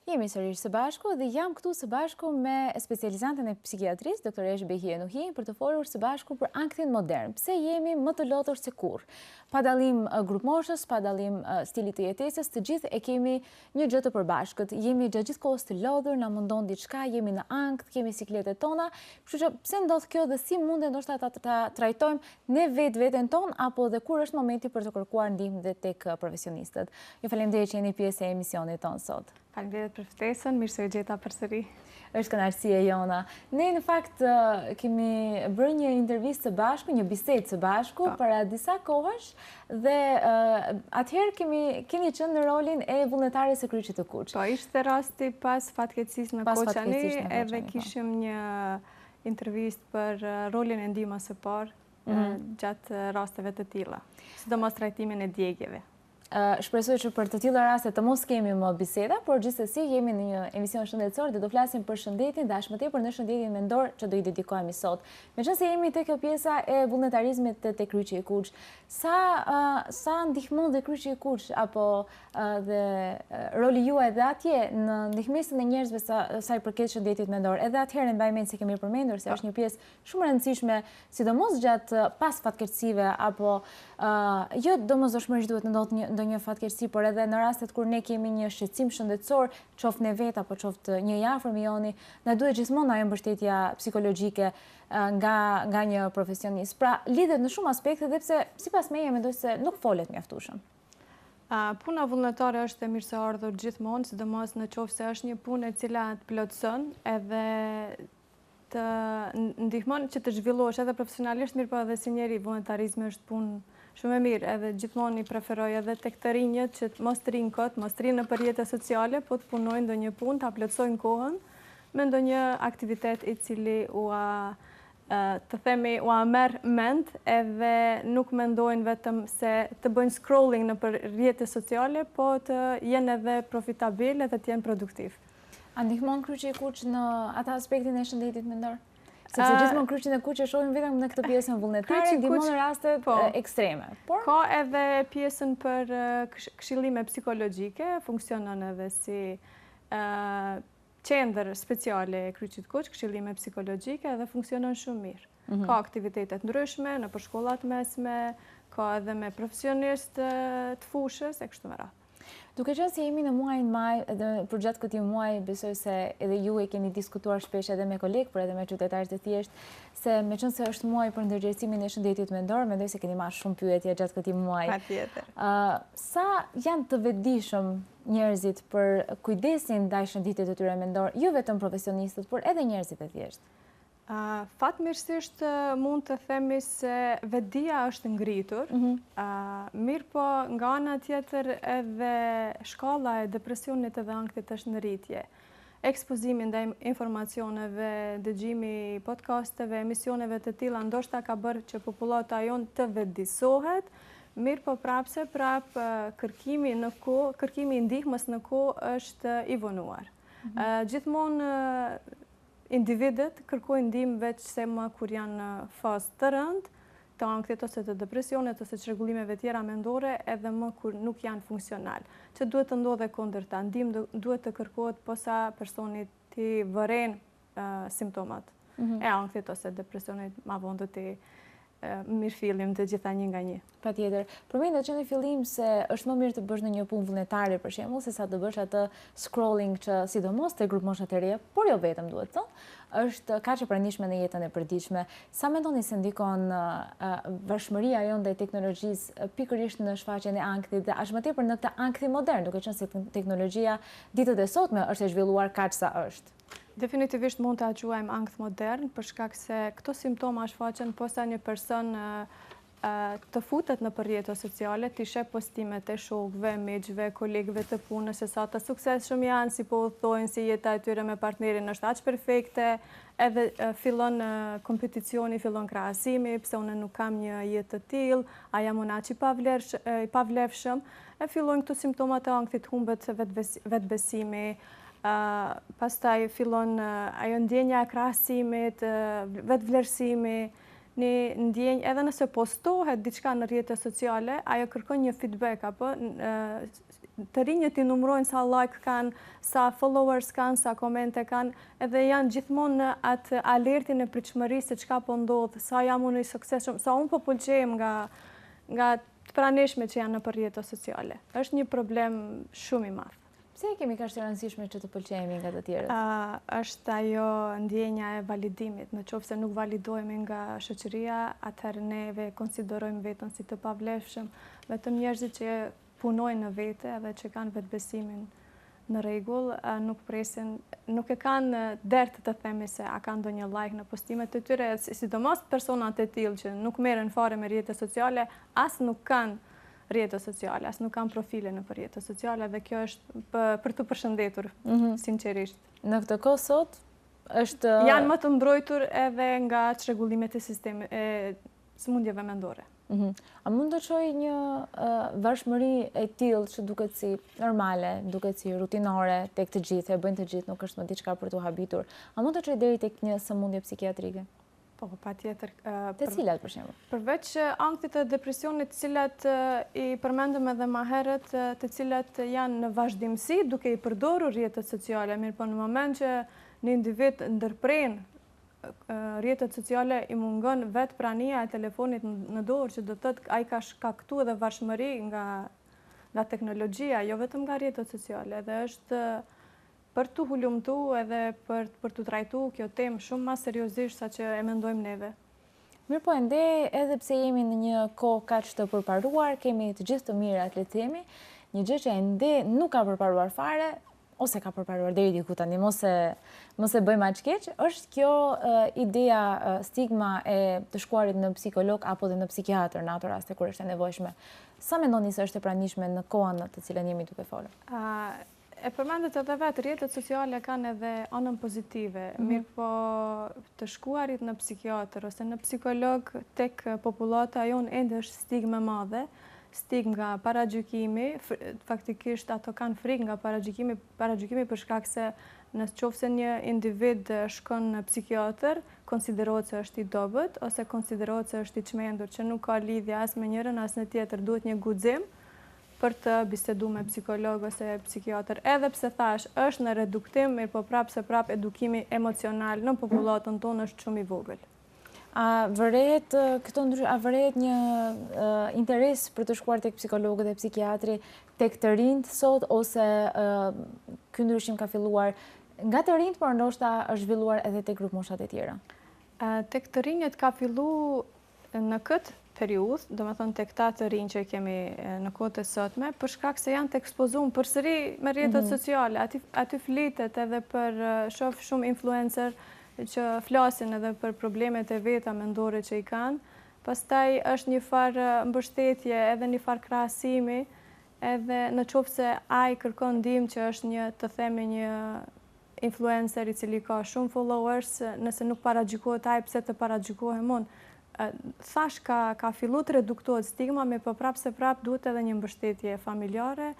Jemi sërish së bashku dhe jam këtu së bashku me specializanten e psikiatrisë, doktoreshë Behije Nuhi, për të folur së bashku për ankthin modern. Pse jemi më të lodhur se kurrë? Pa dallim grupmoshës, pa dallim stilit të jetesës, të gjithë e kemi një gjë të përbashkët. Jemi gjatë gjithë kohës të lodhur, na mundon diçka, jemi në ankth, kemi sikletet tona. Kështu që pse ndodh kjo dhe si mundet ndoshta ta, ta trajtojmë ne vetë veten tonë apo dhe kur është momenti për të kërkuar ndihmë dhe tek profesionistët. Ju faleminderit që jeni pjesë e emisionit tonë sot. Faleminderit për ftesën, mirë se ju gjeta përsëri. Është kënaqësi e jona. Ne në fakt kemi bërë një intervistë së bashku, një bisedë së bashku po. para disa kohësh dhe atëherë kemi keni qenë në rolin e vullnetares së Kryqit të Kuq. Po, ishte rasti pas fatkeqësisë në Koçani, edhe po. kishim një intervistë për rolin e ndihmës së parë mhm. gjatë rasteve të tilla, sidomos trajtimin e djegieve. Shpresoj që për të tilla raste të mos kemi më biseda, por gjithsesi jemi në një emision shëndetësor dhe do flasim për shëndetin dhe aq më tepër në shëndetin mendor që do i dedikohemi sot. Meqenëse jemi te kjo pjesa e vullnetarizmit te, te Kryqi i Kuq, sa sa ndihmon dhe Kryqi i Kuq apo dhe roli juaj dhe atje në ndihmesën e njerëzve sa sa i përket shëndetit mendor. Edhe atëherë mbaj mend se kemi përmendur se është një pjesë shumë e rëndësishme, sidomos gjatë pas fatkeqësive apo jo domosdoshmërisht duhet të ndodhë një ndonjë fatkeqësi, por edhe në rastet kur ne kemi një shqetësim shëndetësor, qoftë ne vetë apo qoftë një i afërm i joni, na duhet gjithmonë ajo mbështetja psikologjike nga nga një profesionist. Pra, lidhet në shumë aspekte dhe pse sipas meje mendoj se nuk folet mjaftueshëm. Puna vullnetare është e mirëseardhur gjithmonë, sidomos në qoftë se është një punë e cila të plotëson edhe të ndihmon që të zhvillohesh edhe profesionalisht, mirëpo edhe si njeri, vullnetarizmi është punë shumë e mirë, edhe gjithmonë i preferoj edhe tek të rinjët që mos të rrinë kot, mos të rrinë nëpër rrjete sociale, po të punojnë ndonjë punë, ta plotësojnë kohën me ndonjë aktivitet i cili ua të themi ua merr mend edhe nuk mendojnë vetëm se të bëjnë scrolling nëpër rrjete sociale, po të jenë edhe profitabil edhe të jenë produktiv. A ndihmon Kryqi i Kuq në atë aspektin e shëndetit mendor? Sepse gjithmonë Kryqin e Kuq e shohim vetëm në këtë pjesën vullnetare, ndihmon në rastet po, ekstreme. Por ka edhe pjesën për këshillime psikologjike, funksionon edhe si qendër speciale e Kryqit Kuq, këshillime psikologjike dhe funksionon shumë mirë. Mhm. Ka aktivitete të ndryshme nëpër shkolla të mesme, ka edhe me profesionistë të fushës e kështu me radhë. Duke qenë se jemi në muajin maj dhe përgjatë këtij muaji besoj se edhe ju e keni diskutuar shpesh edhe me kolegë, por edhe me qytetarë të thjeshtë, se meqenëse është muaji për ndërgjegjësimin e shëndetit mendor, mendoj se keni marrë shumë pyetje gjatë këtij muaji. Patjetër. Sa janë të vetëdijshëm njerëzit për kujdesin ndaj shëndetit të tyre mendor, jo vetëm profesionistët, por edhe njerëzit e thjeshtë? Fatmirësisht mund të themi se vetëdija është ngritur, mhm. mirëpo nga ana tjetër edhe shkalla e depresionit edhe ankthit është në rritje. Ekspozimi ndaj informacioneve, dëgjimi i podcasteve, emisioneve të tilla ndoshta ka bërë që popullata jonë të vetëdisohet, mirëpo prapë se prapë kërkimi në kohë, kërkimi i ndihmës në kohë është i vonuar. Mhm. Gjithmonë Individët kërkojnë ndihmë veçse më kur janë në fazë të rëndë të ankthit ose të depresionit ose çrregullimeve tjera mendore edhe më kur nuk janë funksional. Që duhet të ndodhë e kundërta, ndihmë duhet të kërkohet posa personi t'i vëren simptomat mhm. e ankthit ose depresionit, ma vonë do t'i mirëfillim të gjitha një nga një. Patjetër. Përmendët që në fillim se është më mirë të bësh ndonjë punë vullnetare për shembull, se sa të bësh atë scrolling që sidomos te grupmoshat e reja, por jo vetëm duhet thënë, është kaq e pranishme në jetën e përditshme. Sa mendoni se ndikon varshmëria jonë ndaj teknologjisë pikërisht në shfaqjen e ankthit dhe aq më tepër në këtë ankthin modern, duke qenë se teknologjia ditët e sotme është e zhvilluar kaq sa është? Definitivisht mund ta quajmë ankth modern, për shkak se këto simptoma shfaqen posa një person të futet nëpër rrjete sociale, t'i sheh postimet e shokëve, miqve, kolegëve të punës, se sa të suksesshëm janë, si po udhëtojnë, si jeta e tyre me partnerin është aq perfekte, edhe fillon kompeticioni, fillon krahasimi, pse unë nuk kam një jetë të tillë, a jam unë aq i pavlefshëm, e fillojnë këto simptoma të ankthit, humbet vetëbesimi, Pastaj fillon ajo ndjenja e krahasimit, vetëvlerësimi, një ndjenjë edhe nëse postohet diçka në rrjete sociale, ajo kërkon një feedback apo. Të rinjët i numërojnë sa like kanë, sa followers kanë, sa komente kanë, edhe janë gjithmonë në atë alertin e pritshmërisë se çka po ndodh, sa jam unë i suksesshëm, sa unë po pëlqehem nga nga të pranishmit që janë nëpër rrjete sociale. Është një problem shumë i madh. Pse e kemi kaq të rëndësishme që të pëlqehemi nga të tjerët? Është ajo ndjenja e validimit. Në qoftë se nuk validohemi nga shoqëria, atëherë neve konsiderojmë veten si të pavlefshëm. Vetëm njerëzit që punojnë në vete edhe që kanë vetëbesimin në rregull, nuk presin, nuk e kanë dert të themi se a kanë ndonjë like në postimet e tyre, sidomos personat e tillë që nuk merren fare me rrjete sociale, as nuk kanë rrjete sociale, as nuk kanë profile nëpër rrjete sociale dhe kjo është për t'u përshëndetur, mhm. sinqerisht. Në këtë kohë sot është janë më të mbrojtur edhe nga çrregullimet e sistemit e sëmundjeve mendore. Mhm. A mund të çojë një varshmëri e tillë që duket si normale, duket si rutinore tek të gjithë, e bëjnë të gjithë, nuk është më diçka për t'u habitur. A mund të çojë deri tek një sëmundje psikiatrike? Po, po patjetër. Te cilat, për shembull? Përveç ankthit e depresionit, të cilat i përmendëm edhe ma herët, të cilat janë në vazhdimësi duke i përdorur rrjetet sociale, mirëpo në moment që një individ ndërpren rrjetet sociale i mungon vetë prania e telefonit në dorë, që do të thotë ai ka shkaktu edhe varshmëri nga nga teknologjia, jo vetëm nga rrjetet sociale, dhe është për t'u hulumtu edhe për për t'u trajtu kjo temë shumë ma seriozisht sa që e mendojmë neve. Mirëpo ende, edhe pse jemi në një kohë kaq të përparuar, kemi të gjithë të mirat, le të themi, një gjë që ende nuk ka përparuar fare, ose ka përparuar deri diku tani, mos e mos e bëjmë aq keq, është kjo ideja stigma e të shkuarit në psikolog apo dhe në psikiatër në ato raste kur është e nevojshme. Sa mendoni se është e pranishme në kohën në të cilën jemi duke folur? E përmendët edhe vetë, rrjetet sociale kanë edhe anën pozitive, mm -hmm. mirëpo të shkuarit në psikiatër ose në psikolog tek popullata jonë ende është stigmë e madhe, stigmë nga paragjykimi, faktikisht ato kanë frikë nga paragjykimi, paragjykimi për shkak se në qoftë se një individ shkon në psikiatër, konsiderohet se është i dobët ose konsiderohet se është i çmendur, që nuk ka lidhje as me njërën as me tjetrën, duhet një guxim për të bisedu me psikolog ose psikiatër. Edhe pse thashë, është në reduktim, mirëpo prapë se prapë edukimi emocional në popullatën tonë është shumë i vogël. A vërehet këto ndry, a vërehet një interes për të shkuar tek psikologu dhe psikiatri tek të rinjtë sot ose ky ndryshim ka filluar nga të rinjtë, por ndoshta është zhvilluar edhe tek grupmoshat e tjera? Tek të rinjët ka fillu në këtë periudhë, domethënë tek këta të rinj që kemi në kohët e sotme, për shkak se janë të ekspozum përsëri me rrjetet mhm. sociale, aty, aty flitet edhe për shof shumë influencer që flasin edhe për problemet e veta mendore që i kanë, pastaj është një farë mbështetje edhe një farë krahasimi, edhe në qoftë se ai kërkon ndihmë që është një, të themi një influencer i cili ka shumë followers, nëse nuk paragjykohet ai, pse të paragjykohem unë? Thashë ka, ka fillu të reduktohet stigma, mirëpo prapë se prapë duhet edhe një mbështetje familjare,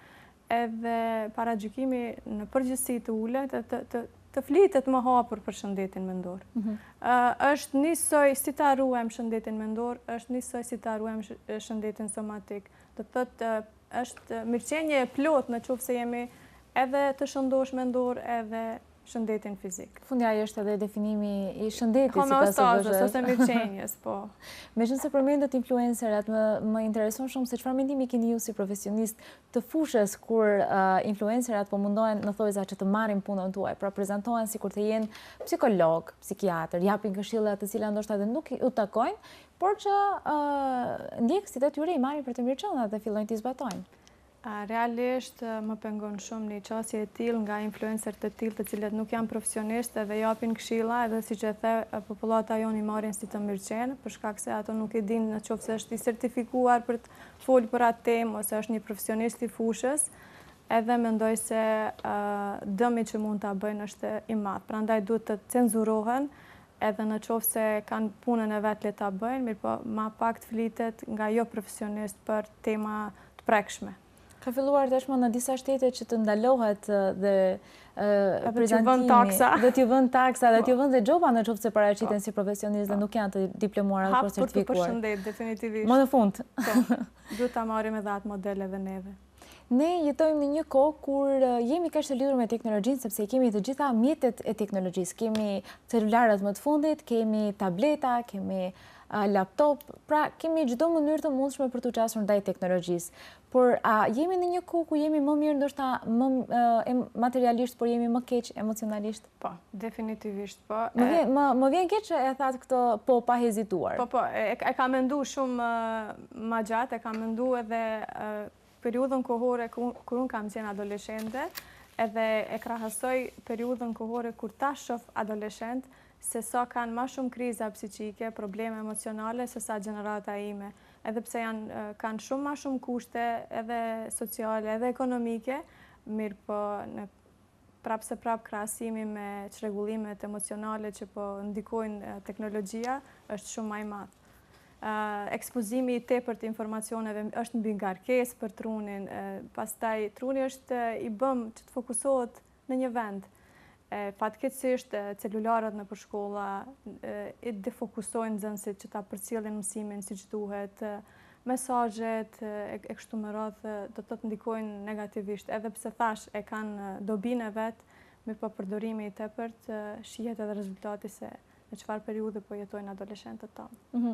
edhe paragjykimi në përgjithësi të ulet, të, të, të flitet më hapur për shëndetin mendor. Mm është njësoj si ta ruajmë shëndetin mendor, është njësoj si ta ruajmë shëndetin somatik. Do të thotë është mirëqenie e plotë në qoftë se jemi edhe të shëndosh mendor edhe shëndetin fizik. Fundja është edhe definimi i shëndetit sipas Homeostazës ose mirëqenies, po. Meqenëse përmendët influencerat, më, më intereson shumë se çfarë mendimi keni ju si profesionist të fushës kur influencerat po mundohen në thonjëza që të marrin punën tuaj, pra prezantohen sikur të jenë psikolog, psikiatër, japin këshilla të cilat ndoshta edhe nuk ju takojnë, por që ndjekësit e tyre i marrin për të mirëqenë dhe fillojnë t'i zbatojnë. Realisht më pengon shumë një qasje e tillë nga influencer të tillë të cilët nuk janë profesionistë edhe japin këshilla edhe siç e the popullata jonë i marrin si të mirëqenë për shkak se ato nuk e dinë në qoftë se është i certifikuar për të folë për atë temë ose është një profesionist i fushës edhe mendoj se dëmi që mund ta bëjnë është i madh. Prandaj duhet të cenzurohen edhe në qoftë se kanë punën e vet le ta bëjnë, mirëpo ma pak të flitet nga jo profesionistë për tema të prekshme. Ka filluar tashmë në disa shtete që të ndalohet dhe prezantimi dhe t'ju vënë taksa dhe t'ju po. vënë dhe gjoba në qoftë se paraqiten po. si profesionistë dhe po. nuk janë të diplomuar apo certifikuar. Hap për t'u përshëndet, definitivisht. Më në fund. Po, duhet ta marrim edhe atë model edhe neve. Ne jetojmë në një kohë kur jemi kaq të lidhur me teknologjinë sepse i kemi të gjitha mjetet e teknologjisë. Kemi celularët më të fundit, kemi tableta, kemi laptop, pra kemi çdo mënyrë të mundshme për t'u qasur ndaj teknologjisë. Por a jemi në një kohë ku jemi më mirë ndoshta më materialisht, por jemi më keq emocionalisht? Po, definitivisht po. Më vjen, më, më vjen keq që e thatë këtë po pa hezituar. Po, po, e, e kam mendu shumë ma gjatë, e kam mendu edhe periudhën kohore kur unë kam qenë adoleshente, edhe e krahasoj periudhën kohore kur tash shof adoleshent, se sa kanë ma shumë kriza psiqike, probleme emocionale, se sa gjenerata ime. Edhe pse janë, kanë shumë ma shumë kushte edhe sociale, edhe ekonomike, mirëpo në Prapë se prapë krahasimi me çrregullimet emocionale që po ndikojnë teknologjia është shumë ma i madh. Ekspozimi i tepërt i informacioneve është mbingarkesë për trunin, pastaj truni është i bëm që të fokusohet në një vend. Fatkeqësisht celularët nëpër shkolla i defokusojnë nxënësit që ta përcjellin mësimin siç duhet, mesazhet e kështu me radhë do të thotë ndikojnë negativisht, edhe pse thash e kanë dobinë e vet, mirëpo përdorimi i tepërt shihet edhe rezultati se në çfarë periudhe po jetojnë adoleshentët tanë. Mhm.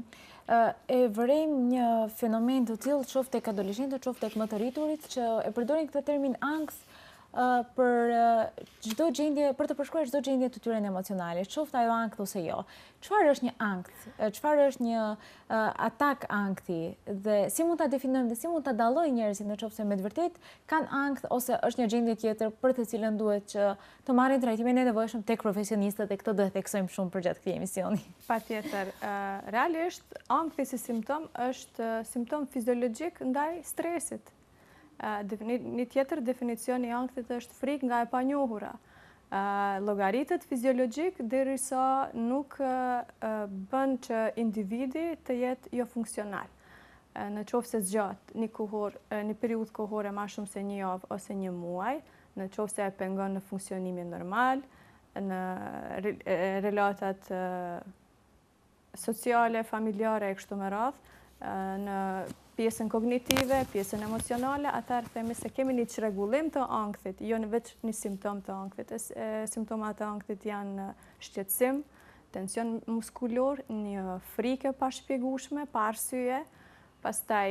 E vërejmë një fenomen të tillë qoftë tek adoleshentët, qoftë tek më të rriturit që e përdorin këtë termin ankth për çdo gjendje, për të përshkruar çdo gjendje të tyre emocionale, qoftë ajo ankth ose jo. Çfarë është një ankth? Çfarë është një atak ankthi? Dhe si mund ta definojmë dhe si mund ta dallojnë njerëzit në qoftë se me të vërtetë kanë ankth ose është një gjendje tjetër për të cilën duhet që të marrin trajtimin e nevojshëm tek profesionistët e këtë do e theksojmë shumë përgjatë këtij emisioni. Patjetër. Realisht, ankthi si simptom është simptom fiziologjik ndaj stresit. Një tjetër definicion i ankthit është frikë nga e panjohura. Llogaritet fiziologjik derisa nuk bën që individi të jetë jofunksional. Në qoftë se zgjat një kohor, një periudhë kohore ma shumë se një javë ose një muaj, në qoftë se e pengon në funksionimin normal, në relatat sociale, familjare e kështu me radhë, në pjesën kognitive, pjesën emocionale, atëherë themi se kemi një çrregullim të ankthit, jo veç një simptom të ankthit. Simptomat e ankthit janë shqetësim, tension muskulor, një frikë e pashpjegueshme, pa arsye, pastaj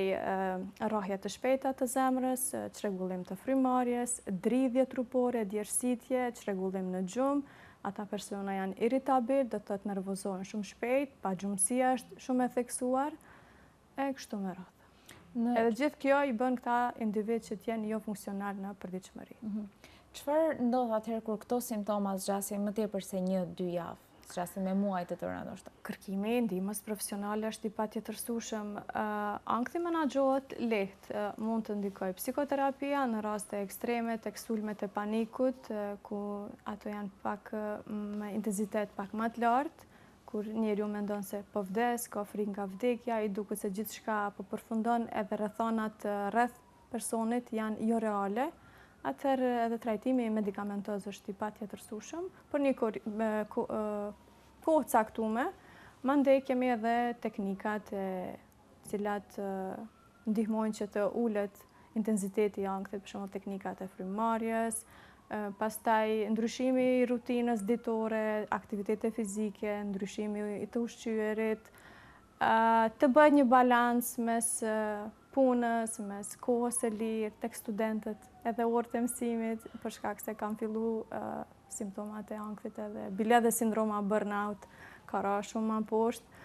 rrahje të shpejta të zemrës, çrregullim të frymëmarrjes, dridhje trupore, djersitje, çrregullim në gjumë, ata persona janë irritabil, do të thotë nervozohen shumë shpejt, pagjumësia është shumë e theksuar, e kështu me radhë. Edhe gjithë kjo i bën këta individë që të jenë jofunksional në përditshmëri. Mhm. Çfarë ndodh atëherë kur këto simptoma zgjasin më tepër se një, dy javë? Zgjasin me muaj të tëra ndoshta. Kërkimi i ndihmës profesionale është i patjetërsueshëm. Ankthi menaxhohet lehtë, mund të ndikojë psikoterapia në raste ekstreme tek sulmet e panikut, ku ato janë pak me intensitet pak më të lartë, kur njeriu mendon se po vdes, ka frikë nga vdekja, i duket se gjithçka po përfundon edhe rrethanat rreth personit janë joreale, atëherë edhe trajtimi medikamentoz është i patjetërsueshëm për një kohë caktume, mandej kemi edhe teknikat e cilat ndihmojnë që të ulet intensiteti i ankthit, për shembull teknikat e frymëmarrjes, pastaj ndryshimi i rutinës ditore, aktivitete fizike, ndryshimi i të ushqyerit, të bëhet një balancë mes punës, mes kohës së lirë, tek studentët edhe orët e mësimit, për shkak se kanë fillu simptomat e ankthit edhe bile edhe sindroma burnout ka ra shumë ma poshtë,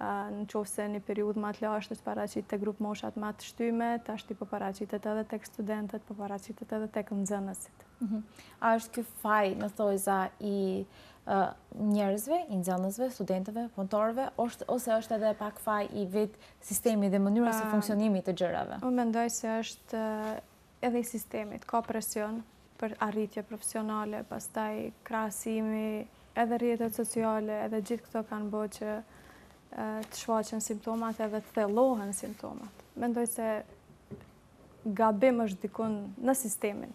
në qoftë se një periudhë ma të lashtë është paraqit te grupmoshat ma të shtyme, tashti po paraqitet edhe tek studentët, po paraqitet edhe tek nxënësit. Mhm. A është ky faj në thojza i njerëzve, i nxënësve, studentëve, punëtorëve, ose është edhe pak faj i vetë sistemit dhe mënyrës së funksionimit të gjërave? Unë mendoj se është edhe i sistemit, ka presion për arritje profesionale, pastaj krahasimi, edhe rrjetet sociale, edhe gjithë këto kanë bërë që të shfaqen simptomat edhe të thellohen simptomat. Mendoj se gabim është dikun në sistemin.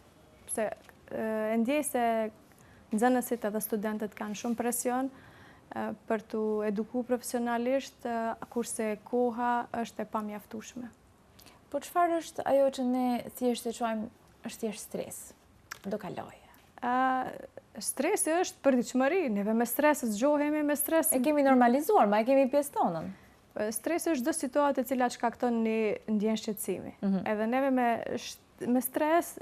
Se e ndjej se nxënësit edhe studentët kanë shumë presion për t'u eduku profesionalisht, kurse koha është e pamjaftueshme. Po çfarë është ajo që ne thjesht e quajmë është thjesht stres? Do kalojë. Stresi është përditshmëri, neve me stres zgjohemi me stres. E kemi normalizuar, ma e kemi pjesë tonën. Stresi është çdo situatë e cila shkakton një ndjenjë shqetësimi. Mhm. Edhe neve me me stres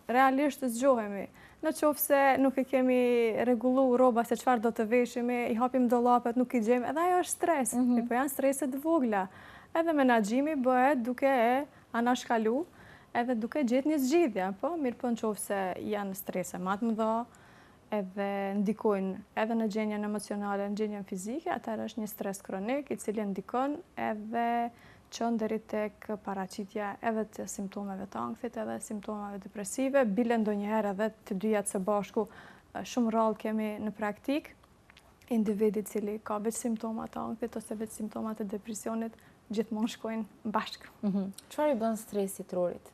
realisht zgjohemi. Në qoftë se nuk e kemi rregullu rroba se çfarë do të veshimi, i hapim dollapet, nuk i gjejmë, edhe ajo është stres. Mm -hmm. Po janë strese të vogla. Edhe menaxhimi bëhet duke e anashkalu, edhe duke gjetë një zgjidhje, po mirëpo në qoftë se janë strese ma të mëdha, edhe ndikojnë edhe në gjendjen emocionale, në gjendjen fizike, atëherë është një stres kronik i cili ndikon edhe çon deri tek paraqitja edhe të simptomeve të ankthit edhe simptomeve depresive, bile ndonjëherë edhe të dyjat së bashku. Shumë rrallë kemi në praktikë individ i cili ka veç simptoma të ankthit ose veç simptoma të depresionit, gjithmonë shkojnë bashkë. Mhm. Çfarë i bën stresi trurit?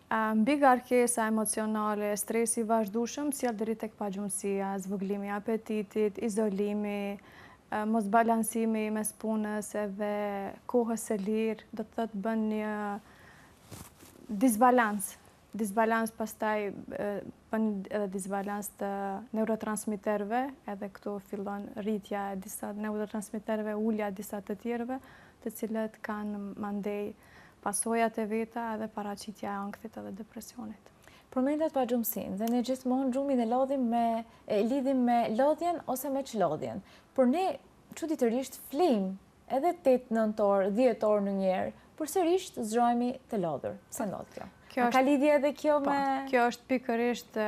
Mbingarkesa emocionale, stresi i vazhdueshëm sjell deri tek pagjumësia, zvogëlimi i apetitit, izolimi, mosbalansimi mes punës edhe kohës së lirë, do të thotë bën një disbalans. Disbalans pastaj bën edhe disbalans të neurotransmiterëve, edhe këtu fillon rritja e disa neurotransmiterëve, ulja e disa të tjerëve, të cilët kanë mandej pasojat e veta edhe paraqitja e ankthit edhe depresionit. Përmendët pagjumësinë dhe ne gjithmonë gjumin e lodhim me e lidhim me lodhjen ose me çlodhjen. Por ne çuditërisht flejmë edhe 8-9 orë, 10 orë ndonjëherë, por sërish zgjohemi të lodhur. Pse ndodh kjo? Kjo A ka lidhje edhe kjo po, me Kjo është pikërisht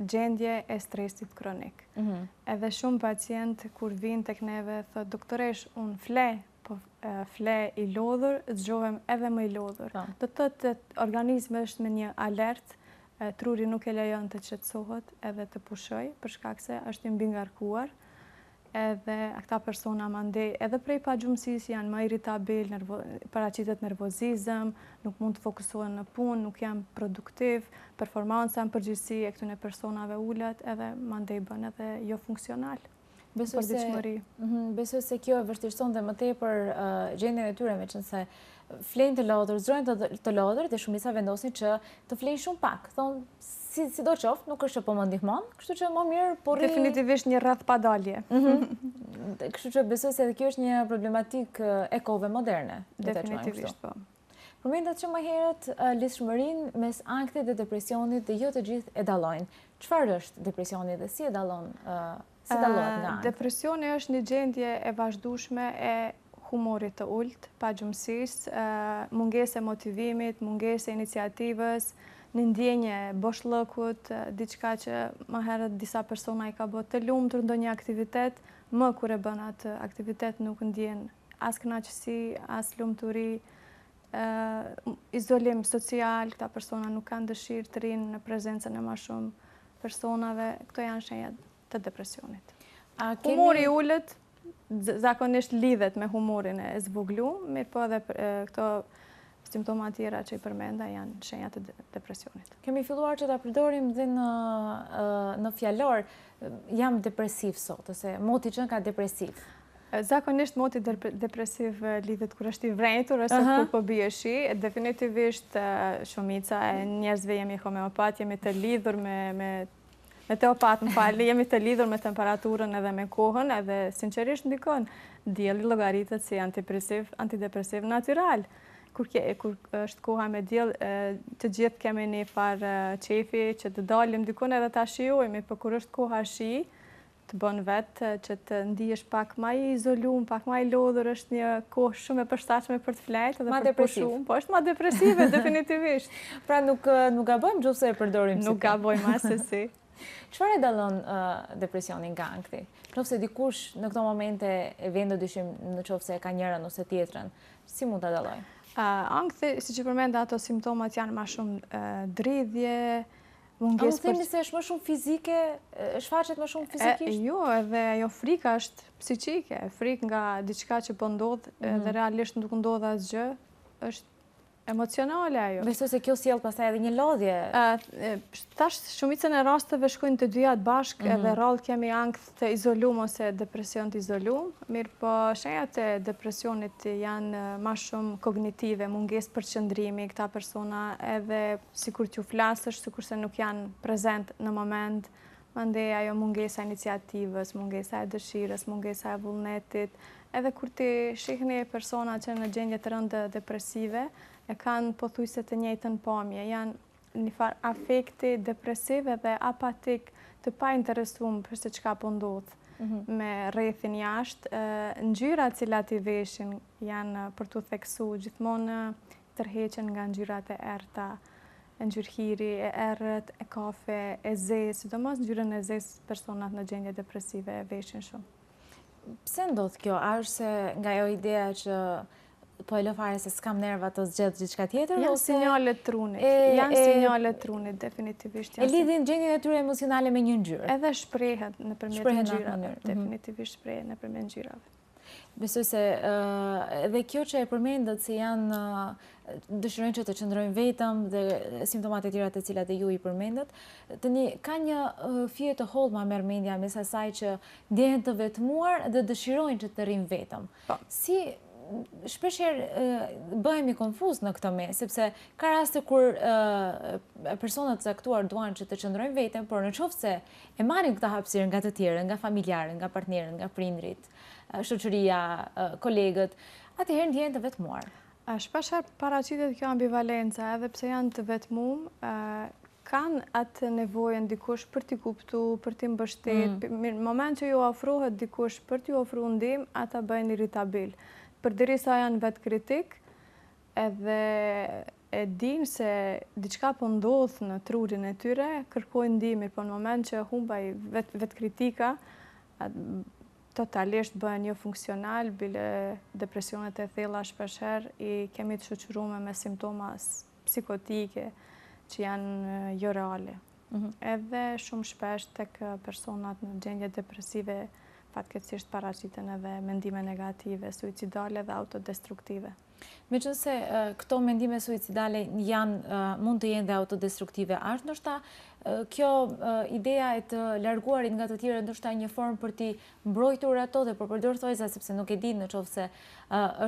gjendje e stresit kronik. Mhm. Edhe shumë pacient kur vijnë tek neve thotë doktoresh, unë fle, po fle i lodhur, zgjohem edhe më i lodhur. Po. Do të thotë organizmi është me një alert, truri nuk e lejon të qetësohet edhe të pushojë, për shkak se është i mbingarkuar edhe këta persona mandej edhe prej pagjumësisë janë më irritabil, paraqitet nervozizëm, nuk mund të fokusohen në punë, nuk janë produktiv, performanca në përgjithësi e këtyne personave ulet edhe mandej bën edhe jo funksional. Besoj se, mhm, besoj se kjo e vështirëson dhe më tepër gjendjen e tyre, meqenëse flejnë të lodhur, zgjohen të, të lodhur dhe shumica vendosin që të flejnë shumë pak. Thonë, si, sido qoftë, nuk është që po më ndihmon, kështu që më mirë po rri... Definitivisht një rreth pa dalje. Mhm. Kështu që besoj se edhe kjo është një problematikë e kohëve moderne. Definitivisht, po. Përmendët që më herët lidhshmërinë mes ankthit dhe depresionit dhe jo të gjithë e dallojnë. Çfarë është depresioni dhe si e dallon si dallohet nga ankthi? Depresioni është një gjendje e vazhdueshme e humorit të ulët, pagjumësisë, mungesë e motivimit, mungesë e iniciativës, një ndjenjë e boshllëkut, diçka që më herët disa persona i ka bërë të lumtur ndonjë aktivitet, më kur e bën atë aktivitet nuk ndjen as kënaqësi, as lumturi, izolim social, këta persona nuk kanë dëshirë të rrinë në prezencën e ma shumë personave, këto janë shenja të depresionit. Humori i ulët zakonisht lidhet me humorin e zvoglu, mirëpo edhe këto simptoma tjera që i përmenda janë shenja të depresionit. Kemi filluar që ta përdorim dhe në, në fjalor, jam depresiv sot, ose moti qenka depresiv. Zakonisht moti depresiv lidhet kur është i vrenjtur ose kur po bie shi. Definitivisht shumica e njerëzve jemi homeopat, jemi të lidhur me me meteopat, më falni, jemi të lidhur me temperaturën edhe me kohën, edhe sinqerisht ndikon. Dielli llogaritet si antidepresiv, antidepresiv natyral. Kur, ke, kur është koha me diell, të gjithë kemi një farë qefi që të dalim dikun edhe ta shijojmë, po kur është koha shi, të bën vetë që të ndihesh pak ma i izolum, pak ma i lodhur, është një kohë shumë e përshtatshme për të flejtë dhe për të pushu. Po është ma depresive, definitivisht. Pra nuk, nuk gabojmë nëse e përdorim si Nuk gabojmë asesi. Çfarë e dallon depresionin nga ankthi? Në qoftë se dikush në këto momente e vë në dyshim në qoftë se e ka njërën ose tjetrën, si mund ta dallojë? Ankthi, siç e përmenda, ato simptomat janë ma shumë dridhje, Mungesë për... A mund themi se është më shumë fizike, shfaqet më shumë fizikisht? Jo, edhe ajo frika është psiqike, frikë nga diçka që po ndodh, mhm. dhe realisht nuk ndodh asgjë, është emocionale ajo. Besoj se kjo sjell pastaj edhe një lodhje. Tash shumicën e rasteve shkojnë të dyjat bashkë, mhm. edhe rrallë kemi ankth të izolum ose depresion të izolum, mirëpo shenjat e depresionit janë ma shumë kognitive, mungesë përqendrimi, këta persona edhe sikur t'ju flasësh, sikurse nuk janë prezent në moment, Mandej ajo mungesa e iniciativës, mungesa e dëshirës, mungesa e vullnetit, edhe kur ti shihni persona që në gjendje të rëndë depresive, e kanë pothuajse të njëjtën pamje, janë një farë afekti depresiv edhe apatik të painteresum për se çka po ndodh mhm. me rrethin jashtë. Ngjyrat cilat i veshin janë për t'u theksu, gjithmonë tërheqen nga ngjyrat e errëta, ngjyrë hiri, e errët, e kafe, e zezë, sidomos ngjyrën e zezë personat në gjendje depresive e veshin shumë. Pse ndodh kjo? A është se nga ajo ideja që po e lë fare se s'kam nerva të zgjedh diçka tjetër Janë ose sinjale të trunit, janë sinjale të trunit definitivisht E lidhin gjendjen e tyre emocionale me një ngjyrë. Edhe shprehet nëpërmjet ngjyrave, mhm. definitivisht shprehet nëpërmjet ngjyrave. Besoj se edhe kjo që e përmendët se janë dëshirojnë që të qëndrojnë vetëm dhe simptomat e tjera të cilat e ju i përmendët, tani ka një fije të hollë ma merr mendja mes asaj që ndjehen të vetmuar dhe dëshirojnë që të rrinë vetëm. Po. Si shpeshherë bëhemi konfuz në këtë mes, sepse ka raste kur persona të caktuar duan që të qëndrojnë vetëm, por në qoftë se e marrin këtë hapësirë nga të tjerët, nga familjarët, nga partnerët, nga prindërit, shoqëria, kolegët, atëherë ndjehen të vetmuar. Shpeshherë paraqitet kjo ambivalenca, edhe pse janë të vetmum, kanë atë nevojën dikush për t'i kuptu, për t'i mbështet. Mm. Në moment që ju ofrohet dikush për t'ju ofru ndihmë, ata bëhen irritabil. Përderisa janë vetëkritik, edhe e dinë se diçka po ndodh në trurin e tyre, kërkojnë ndihmë, po në moment që humb ai vet, vetëkritika, totalisht bëhen jo funksional, bile depresionet e thella shpeshherë i kemi të shoqërume me simptoma psikotike që janë jo reale. Mhm. Edhe shumë shpesh tek personat në gjendje depresive fatkeqësisht paraqiten edhe mendime negative, suicidale dhe autodestruktive. Meqenëse këto mendime suicidale janë, mund të jenë dhe autodestruktive, a është ndoshta kjo ideja e të larguarit nga të tjerët ndoshta një formë për t'i mbrojtur ato dhe për përdor thonjëza sepse nuk e di në qoftë se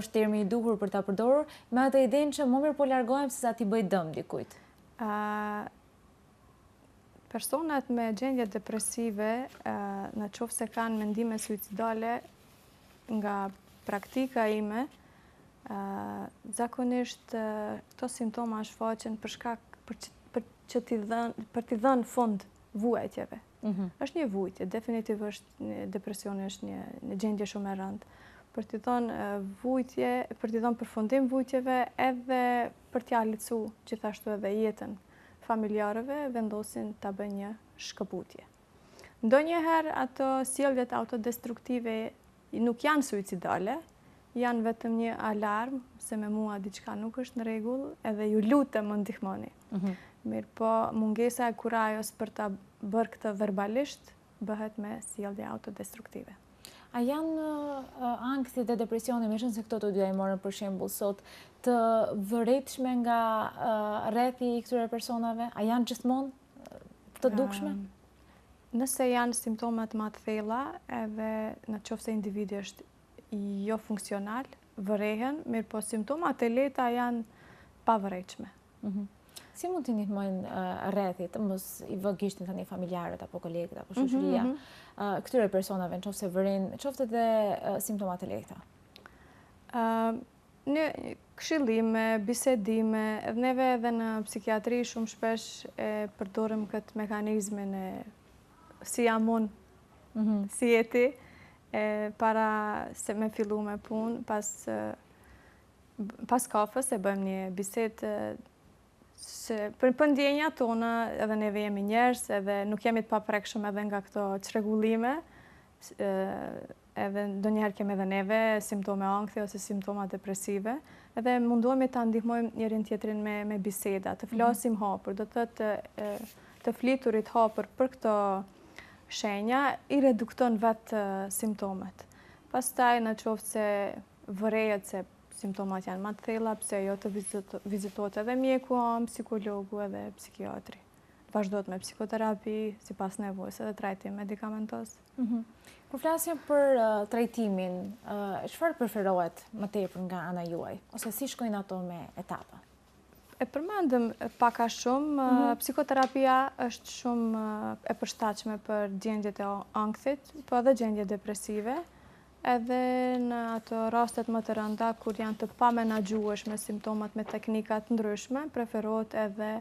është termi i duhur për ta përdorur, me atë idenë që më mirë po largohem se sa t'i bëj dëm dikujt. Personat me gjendje depresive, në qoftë se kanë mendime suicidale, Nga praktika ime, zakonisht këto simptoma shfaqen për shkak për për që t'i dhënë për t'i dhënë fund vuajtjeve. Mm -hmm. Është një vuajtje, definitivisht depresioni është një një gjendje shumë e rëndë. Për t'i dhënë vuajtje, për t'i dhënë përfundim vuajtjeve edhe për t'ia lehtësu gjithashtu edhe jetën familjarëve vendosin ta bëjnë një shkëputje. Ndonjëherë ato sjelljet autodestruktive nuk janë suicidale, janë vetëm një alarm se me mua diçka nuk është në rregull edhe ju lutem më ndihmoni. Mm -hmm. Mirëpo, mungesa e kurajos për ta bërë këtë verbalisht bëhet me sjellje autodestruktive. A janë ankthi dhe depresioni, meqenëse këto të dyja i morëm për shembull sot, të vërejtshme nga rrethi i këtyre personave? A janë gjithmonë të dukshme? Nëse janë simptomat ma të thella, edhe në qoftë se individi është jo funksional, vërehen, mirëpo simptomat e lehta janë pavërejtshme. Mhm. Si mund t'i ndihmojnë rrethit, mos i vë gishtin tani familjarët apo kolegët apo mhm, shoqëria, mhm. këtyre personave në qoftë se vërejnë, qoftë edhe simptomat e lehta? Në këshillime, bisedime, edhe neve edhe në psikiatri shumë shpesh e përdorim këtë mekanizmin e si jam unë, mhm. si je ti, e para se me fillu me punë, pas, pas kafës e bëjmë një bisedë se për, për ndjenjat tona, edhe neve jemi njerëz, edhe nuk jemi të paprekshëm edhe nga këto çrregullime, edhe ndonjëherë kemi edhe neve simptome ankthi ose simptoma depresive, edhe mundohemi ta ndihmojmë njërin tjetrin me, me biseda, të mhm. flasim mm -hmm. hapur, do të thotë të fliturit hapur për këto shenja, i redukton vetë simptomet. Pastaj në qoftë se vërehet se. simptomat janë ma të thella, pse jo të vizitohet edhe mjeku amë, psikologu edhe psikiatri. Vazhdohet me psikoterapi, sipas nevojës edhe trajtim medikamentoz. Mhm. Kur flasim për trajtimin, çfarë preferohet më tepër nga ana juaj? Ose si shkojnë ato me etapa? E përmendëm pak a shumë, mhm. psikoterapia është shumë e përshtatshme për gjendjet e ankthit, po edhe gjendjet depresive, edhe në ato rastet më të rënda, kur janë të pamenaxhueshme simptomat me teknika të ndryshme, preferohet edhe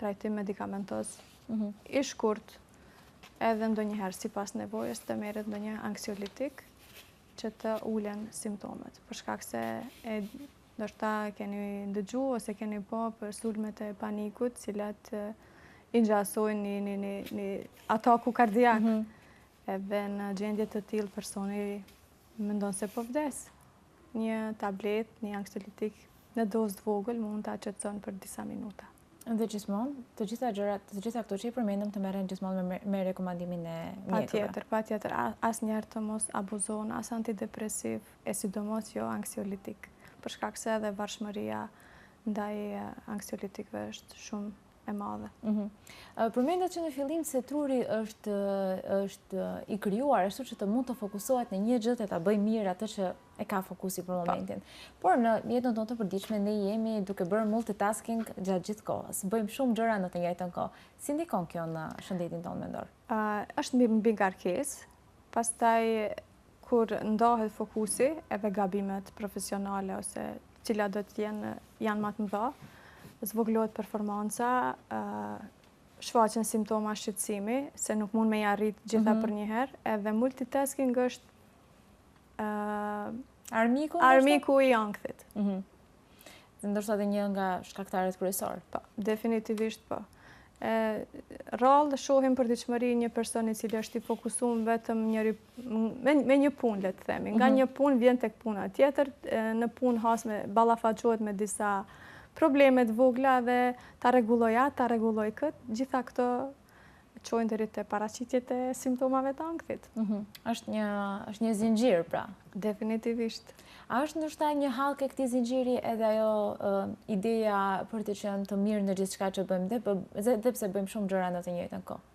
trajtim medikamentoz mhm. i shkurt, edhe ndonjëherë sipas nevojës të merret ndonjë anksiolitik që të ulen simptomet, për shkak se e Ndoshta keni ndëgju ose keni pa për sulmet e panikut, cilat i ngjasojnë një, një, një, një ataku kardiak. Mm -hmm. Edhe në gjendje të tillë personi mendon se po vdes. Një tabletë, një anksiolitik në dozë të vogël mund ta qetëson për disa minuta. Dhe gjithmonë, të gjitha gjërat, të gjitha këto që i përmendëm të merren gjithmonë me, me rekomandimin e mjekëve. Patjetër, patjetër, asnjëherë të mos abuzohen as antidepresiv, e sidomos jo anksiolitik, për shkak se edhe varshmëria ndaj anksiolitikëve është shumë e madhe. Mhm. Përmendët që në fillim se truri është është i krijuar ashtu që të mund të fokusohet në një gjë dhe ta bëjë mirë atë që e ka fokusi për po. momentin. Por në jetën tonë të përditshme ne jemi duke bërë multitasking gjatë gjithë kohës. Bëjmë shumë gjëra në të njëjtën kohë. Si ndikon kjo në shëndetin tonë mendor? Është mbingarkesë, pastaj Kur ndahet fokusi, edhe gabimet profesionale ose cilat do të jenë janë ma të mëdha, zvogëlohet performanca, shfaqen simptoma shqetësimi, se nuk mund me i arrit gjitha mm -hmm. përnjëherë, edhe multitasking është armiku, armiku i ankthit. Mm -hmm. Dhe ndoshta edhe një nga shkaktarët kryesorë. Po, definitivisht po. E, rrallë shohim përditshmëri një person i cili është i fokusum vetëm njëri, me, me një punë, le të themi. Nga mm -hmm. një punë vjen tek puna tjetër, në punë has me, ballafaqohet me disa probleme të vogla dhe ta rregulloj atë, ta rregulloj këtë, gjitha këto çojnë deri te paraqitjet e simptomave të ankthit. Mhm. Është një është një zinxhir pra. Definitivisht. A është ndoshta një hallkë e këtij zinxhiri edhe ajo ideja për të qenë të mirë në gjithçka që bëjmë dhe, dhe, dhe pse bëjmë shumë gjëra në të njëjtën kohë?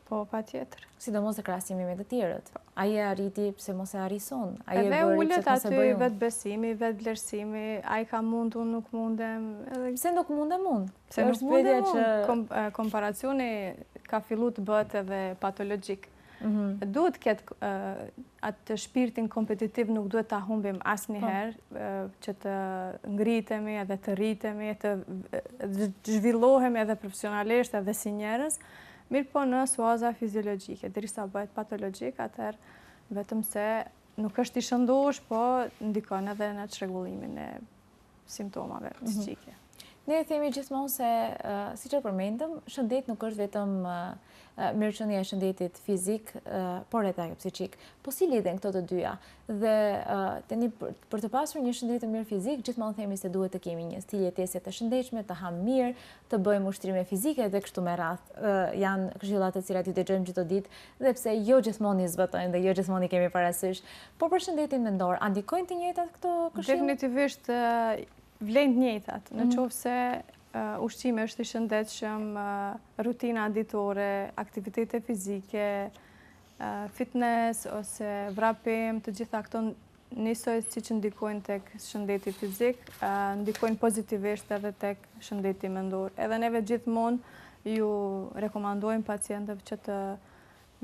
Po, patjetër. Sidomos në krahasimi me të tjerët. Po. Ai e arriti, pse mos e arrij unë? Ai e bëri, pse mos e bëj unë? Edhe ulet aty vetëbesimi, vetëvlerësimi, ai ka mund, unë nuk mundem. Edhe... Pse nuk mundem unë? Pse nuk mundem unë? Komparacioni ka fillu të bëhet edhe patologjik. Mhm. Duhet të ketë atë shpirtin kompetitiv nuk duhet ta humbim asnjëherë po. që të ngritemi edhe të rritemi, të zhvillohemi edhe profesionalisht edhe si njerëz, mirëpo në suaza fiziologjike, derisa bëhet patologjik, atëherë vetëm se nuk është i shëndosh, po ndikon edhe në çrregullimin e simptomave mhm. psiqike. Ne e themi gjithmonë se, siç e përmendëm, shëndet nuk është vetëm mirëqenia e shëndetit fizik, por edhe ajo psiqik. Po si lidhen këto të dyja? Dhe tani për të pasur një shëndet të mirë fizik, gjithmonë themi se duhet të kemi një stil jetese të shëndetshme, të hamë mirë, të bëjmë ushtrime fizike dhe kështu me radhë. Janë këshilla të cilat i dëgjojmë çdo ditë dhe pse jo gjithmonë i zbatojmë dhe jo gjithmonë i kemi parasysh. Po për shëndetin mendor, a ndikojnë të njëjtat këto këshilla? Definitivisht vlejnë të njëjtat. Në mhm. qoftë se ushqimi është i shëndetshëm, rutina ditore, aktivitete fizike, fitness ose vrapim, të gjitha këto njësoj siç ndikojnë tek shëndeti fizik, ndikojnë pozitivisht edhe tek shëndeti mendor. Edhe neve gjithmonë ju rekomandojmë pacientëve që të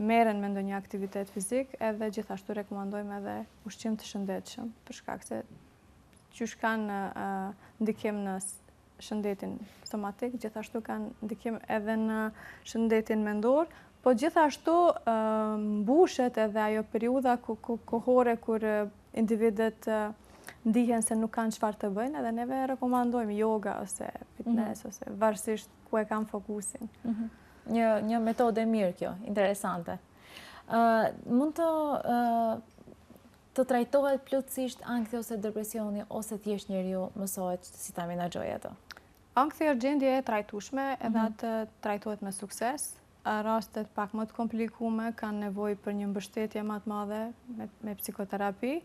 merren me ndonjë aktivitet fizik, edhe gjithashtu rekomandojmë edhe ushqim të shëndetshëm, për shkak se qysh kanë ndikim në shëndetin somatik, gjithashtu kanë ndikim edhe në shëndetin mendor, po gjithashtu mbushet edhe ajo periudha kohore kur individët ndihen se nuk kanë çfarë të bëjnë, edhe neve rekomandojmë yoga ose fitness mm -hmm. ose varësisht ku e kanë fokusin. Mm -hmm. Një, një metodë e mirë kjo, interesante. Uh, mund të, uh, të trajtohet plotësisht ankthi ose depresioni ose thjesht njeriu mësohet si ta menaxhojë atë? Ankthi është gjendje e trajtueshme, edhe mm -hmm. atë trajtohet me sukses. Rastet pak më të komplikume kanë nevojë për një mbështetje më të madhe me, me psikoterapi.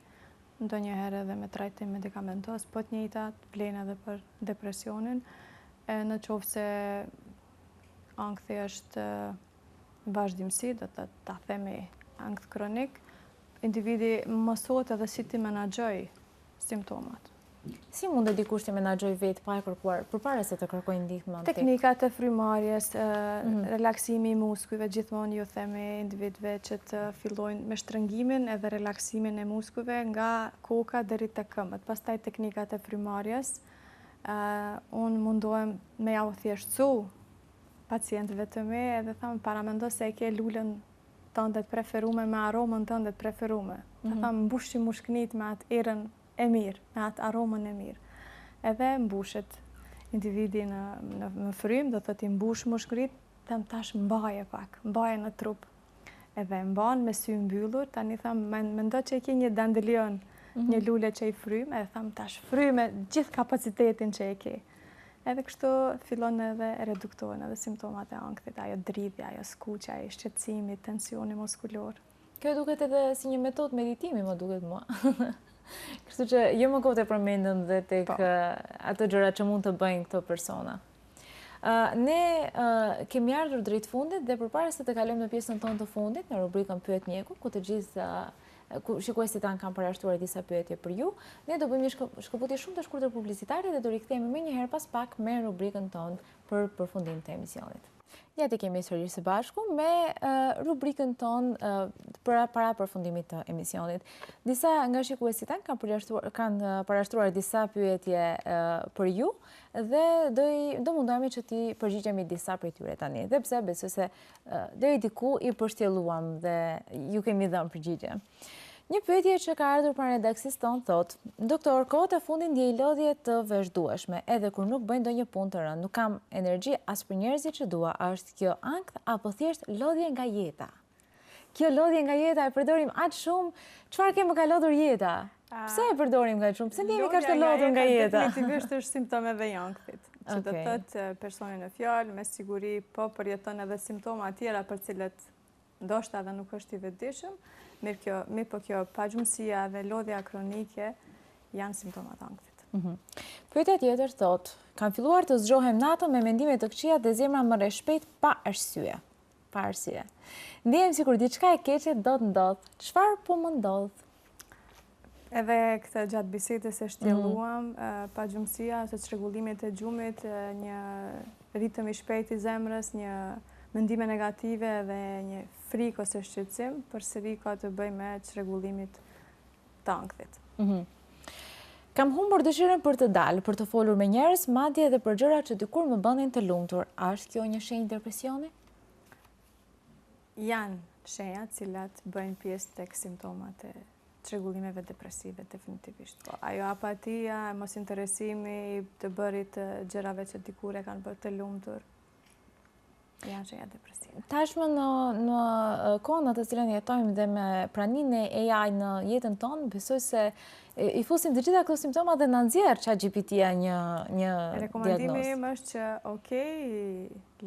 ndonjëherë edhe me trajtim medikamentoz, po të njëjtat vlen edhe për depresionin. E në qoftë se ankthi është vazhdimësi, do të ta themi ankth kronik, individi mësohet edhe si t'i menaxhojë simptomat. Si mundet dikush t'i menaxhojë vetë pa e kërkuar, përpara se të kërkojë ndihmë? Teknikat e frymëmarrjes, mhm. relaksimi i muskujve, gjithmonë ju themi individëve që të fillojnë me shtrëngimin edhe relaksimin e muskujve nga koka deri te këmbët. Pastaj teknikat e frymëmarrjes, unë mundohem me jau thjeshtësu pacientëve të mi edhe tham paramendo se e ke lulën tënde të preferume me aromën tënde të preferume. Mm -hmm. Tham mbushi mushknit me atë erën e mirë, me atë aromën e mirë. Edhe mbushet individi në, në, në frymë, do të thotë i mbush mushknit, them tash mbaje pak, mbaje në trup. Edhe mban me sy mbyllur, tani tham mendo që e ke një dandelion, mm -hmm. një lule që i fryn, edhe tham tash fryj me gjithë kapacitetin që e ke. Edhe kështu fillon edhe reduktohen edhe simptomat e ankthit, ajo dridhja, ajo skuqja, ai shqetësimi, tensioni muskulor. Kjo duket edhe si një metodë meditimi, më duket mua. Kështu që jo më kot e përmendëm dhe tek po. ato gjëra që mund të bëjnë këto persona. Ne kemi ardhur drejt fundit dhe përpara se të kalojmë në pjesën tonë të fundit, në rubrikën Pyet Mjeku, ku të gjithë ku shikuesit tanë kanë parashtruar disa pyetje për ju, ne do bëjmë një shkëputje shumë të shkurtër publicitare dhe do rikthehemi menjëherë pas pak me rubrikën tonë për përfundim të emisionit. Ja të kemi sërish së bashku me rubrikën tonë para, para përfundimit të emisionit. Disa nga shikuesit tanë kanë parashtruar, kanë parashtruar disa pyetje për ju dhe do, i, do mundohemi që t'i përgjigjemi disa prej tyre tani. Dhe pse besoj se deri diku i pështjelluam dhe ju kemi dhënë përgjigje. Një pyetje që ka ardhur pranë redaksisë tonë thotë, Doktor, kohët e fundit ndjej lodhje të vazhdueshme, edhe kur nuk bëj ndonjë punë të rëndë, nuk kam energji as për njerëzit që dua, a është kjo ankth apo thjesht lodhje nga jeta? Kjo lodhje nga jeta e përdorim aq shumë, çfarë ke më ka lodhur jeta? Pse e përdorim kaq shumë? Pse ndjehemi kaq të lodhur nga jeta? Definitivisht është simptomë edhe e ankthit. Që do të thotë personi në fjalë me siguri po përjeton edhe simptoma tjera për cilat ndoshta edhe nuk është i vetëdijshëm, mirë kjo, mirëpo kjo pagjumësia dhe lodhja kronike janë simptoma të ankthit. Mhm. Pyetja tjetër thotë, kam filluar të zgjohem natën me mendime të këqija dhe zemra më rreh shpejt pa arsye. Pa arsye. Ndihem sikur diçka e keqe do të ndodhë. Çfarë po më ndodh? Edhe këtë gjatë bisedës e shtjelluam, mm. pagjumësia ose çrregullimet e gjumit, një ritëm i shpejtë i zemrës, një mendime negative dhe një frikë ose shqetësim, përsëri ka të bëjë me çrregullimet të ankthit. Mhm. Kam humbur dëshirën për të dalë, për të folur me njerëz, madje edhe për gjëra që dikur më bënin të lumtur. A është kjo një shenjë depresioni? Janë shenja të cilat bëjnë pjesë tek simptomat e çrregullimeve depresive definitivisht. Po, ajo apatia, mosinteresimi i të bërit të gjërave që dikur e kanë bërë të lumtur, janë shenja depresive. Tashmë në, në kohën në të cilën jetojmë dhe me praninë e AI në jetën tonë, besoj se i fusim të gjitha këto simptoma dhe na nxjerr ChatGPT-ja një, një diagnozë. Rekomandimi im është që, okej,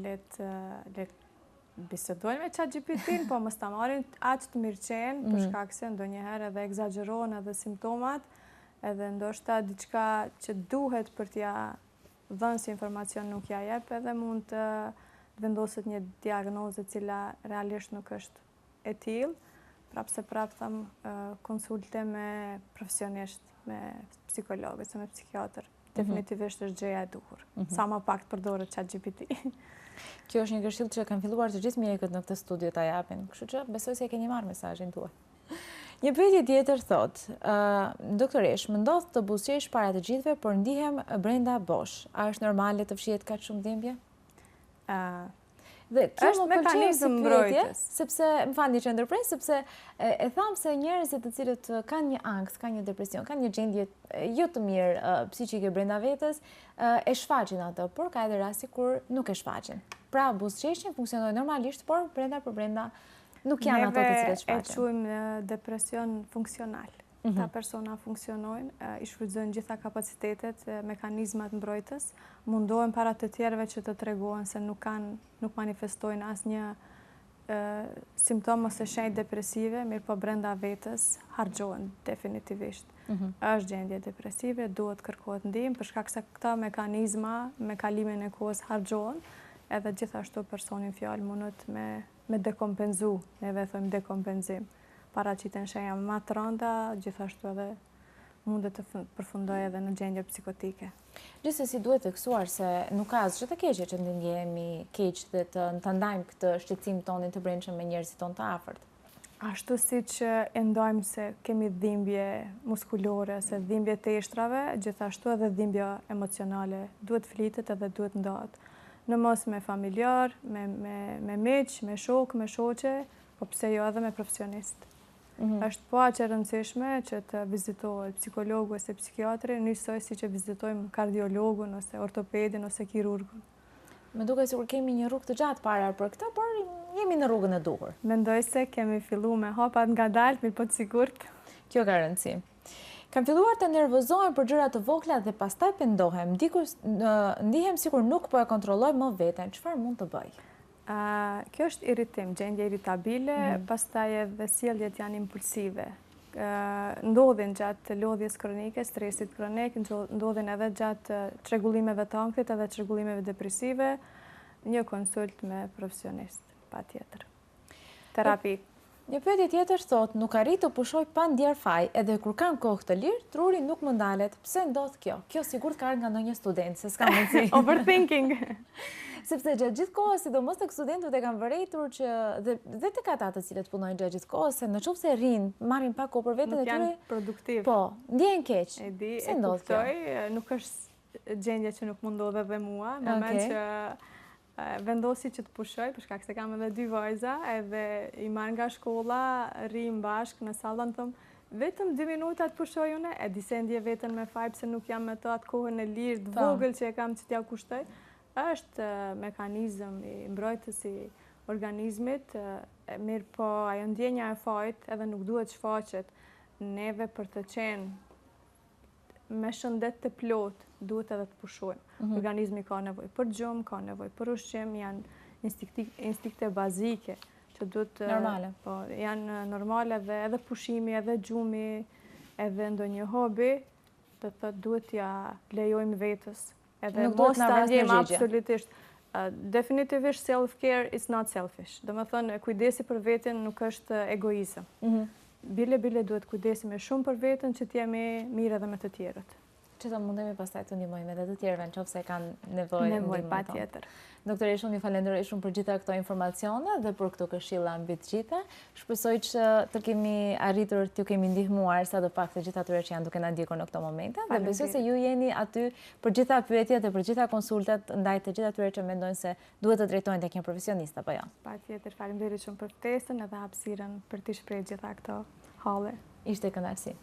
le të, le bisedojnë me ChatGPT-n, po mos ta marrin aq të mirëqenë, për mhm. shkak se ndonjëherë edhe ekzagjerohen edhe simptomat, edhe ndoshta diçka që duhet për t'ia dhënë si informacion nuk ja jep, edhe mund të vendoset një diagnozë e cila realisht nuk është e tillë. Prapë se prapë them konsulte me profesionist, me psikolog ose me psikiatër. Mhm. Definitivisht është gjëja e duhur. Mhm. Sa më pak të përdoret ChatGPT. Kjo është një këshillë që kanë filluar të gjithë mjekët në këtë studio ta japin, kështu që besoj se e keni marrë mesazhin tuaj. Një pyetje tjetër thotë, doktoreshë, më ndodh të buzëqesh para të gjithëve, por ndihem brenda bosh. A është normale të fshihet kaq shumë dhimbje? Dhe kjo më pëlqeu si pyetje, sepse më falni që ndërpres, sepse e, e thamë se njerëzit të cilët kanë një ankth, kanë një depresion, kanë një gjendje jo të mirë psiqike brenda vetes, e shfaqin atë, por ka edhe raste kur nuk e shfaqin. Pra, buzëqeshjen funksionojnë normalisht, por brenda për brenda nuk janë ato të cilët shfaqen. Neve e quajmë depresion funksional. Mhm. Këta persona funksionojnë, i shfrytëzojnë gjitha kapacitetet, mekanizmat mbrojtës, mundohen para të tjerëve që të tregohen se nuk kanë, nuk manifestojnë asnjë simptomë. simptomë ose shenjë depresive, mirëpo brenda vetes harxhohen definitivisht. Mhm. Është gjendje depresive, duhet kërkohet ndihmë, për shkak se këta mekanizma me kalimin e kohës harxhohen, edhe gjithashtu personi në fjalë mundet me, me dekompenzu, neve e thojmë dekompenzim. Paraqiten shenja ma të rënda, gjithashtu edhe mundet të përfundojë edhe në gjendje psikotike. Gjithsesi duhet theksuar se nuk ka asgjë të keqe që të ndjehemi keq dhe të ta ndajmë këtë shqetësim tonin të brendshëm me njerëzit tonë të afërt. Ashtu siç e ndajmë se kemi dhimbje muskulore ose dhimbje të eshtrave, gjithashtu edhe dhimbja emocionale duhet flitet edhe duhet ndahet. Në mos me familjar, me, me, me miq, me shokë, me shoqe, po pse jo edhe me profesionistë. Mhm. Është po aq e rëndësishme që të vizitohet psikologu ose psikiatri, njësoj siç e vizitojmë kardiologun ose ortopedin ose kirurgun. Më duket sikur kemi një rrugë të gjatë para për këtë, por jemi në rrugën e duhur. Mendoj se kemi fillu me hapa të ngadaltë, mirëpo të sigurt. Kjo ka rëndësi. Kam filluar të nervozohem për gjëra të vogla dhe pastaj pendohem. Ndihem sikur nuk po e kontrolloj më veten. Çfarë mund të bëj? Kjo është irritim, gjendje irritabile, mhm. pastaj edhe sjelljet janë impulsive. Ndodhin gjatë lodhjes kronike, stresit kronik, ndodhin edhe gjatë çrregullimeve të ankthit edhe çrregullimeve depresive, një konsult me profesionist, patjetër. Terapi. Një pyetje tjetër thotë, nuk arrij të pushoj pa ndjerë faj, edhe kur kam kohë të lirë, truri nuk më ndalet. Pse ndodh kjo? Kjo sigurt ka ardhur nga ndonjë student, se s'ka mundësi. Overthinking. Sepse gjatë gjithë kohës, sidomos tek studentët e kam vërejtur që dhe dhe tek ata të cilët punojnë gjatë gjithë kohës, se në qoftë se rrinë, marrin pak kohë për veten e tyre, nuk janë produktiv. Po, ndjehen keq. E di, e kuptoj, nuk është gjendje që nuk më ndodh edhe mua, në moment që Vendosi që të pushoj, për shkak se kam edhe dy vajza, edhe i marr nga shkolla, rrimë bashkë në sallon, them, vetëm dy minuta të pushoj une, e di se ndjej veten me faj pse nuk jam me to atë kohën e lirë të po. vogël që e kam që t'ja kushtoj, është mekanizëm i mbrojtës i organizmit, mirëpo ajo ndjenja e fajit edhe nuk duhet shfaqet neve për të qenë me shëndet të plotë, duhet edhe të pushojmë. Mm -hmm. Organizmi ka nevojë për gjumë, ka nevojë për ushqim, janë instinkte bazike që duhet normale. Po, janë normale dhe edhe pushimi, edhe gjumi, edhe ndonjë hobi, do të thotë duhet t'ja lejojmë vetes. Edhe nuk duhet ta ndjejmë absolutisht. Definitivisht self-care is not selfish. Domethënë, kujdesi për veten nuk është egoizëm. Mm -hmm. Bile, bile duhet kujdesemi shumë për veten që të jemi mirë edhe me të tjerët. Që të mundemi pastaj të ndihmojmë edhe të tjerëve në qoftë se kanë nevojë. Nevojë, patjetër. Doktore, shumë ju falenderoj shumë për gjitha këto informacione dhe për këto këshilla mbi të gjitha. Shpresoj që të kemi arritur t'ju kemi ndihmuar sado pak të gjithë atyre që janë duke na ndjekur në këto momente dhe besoj se ju jeni aty për gjitha pyetjet dhe për gjitha konsultat ndaj të gjithë atyre që mendojnë se duhet të drejtohen tek një profesionist apo jo. Patjetër, faleminderit shumë për ftesën edhe hapësirën për t'i shprehë gjitha këto halle. Ishte kënaqësi.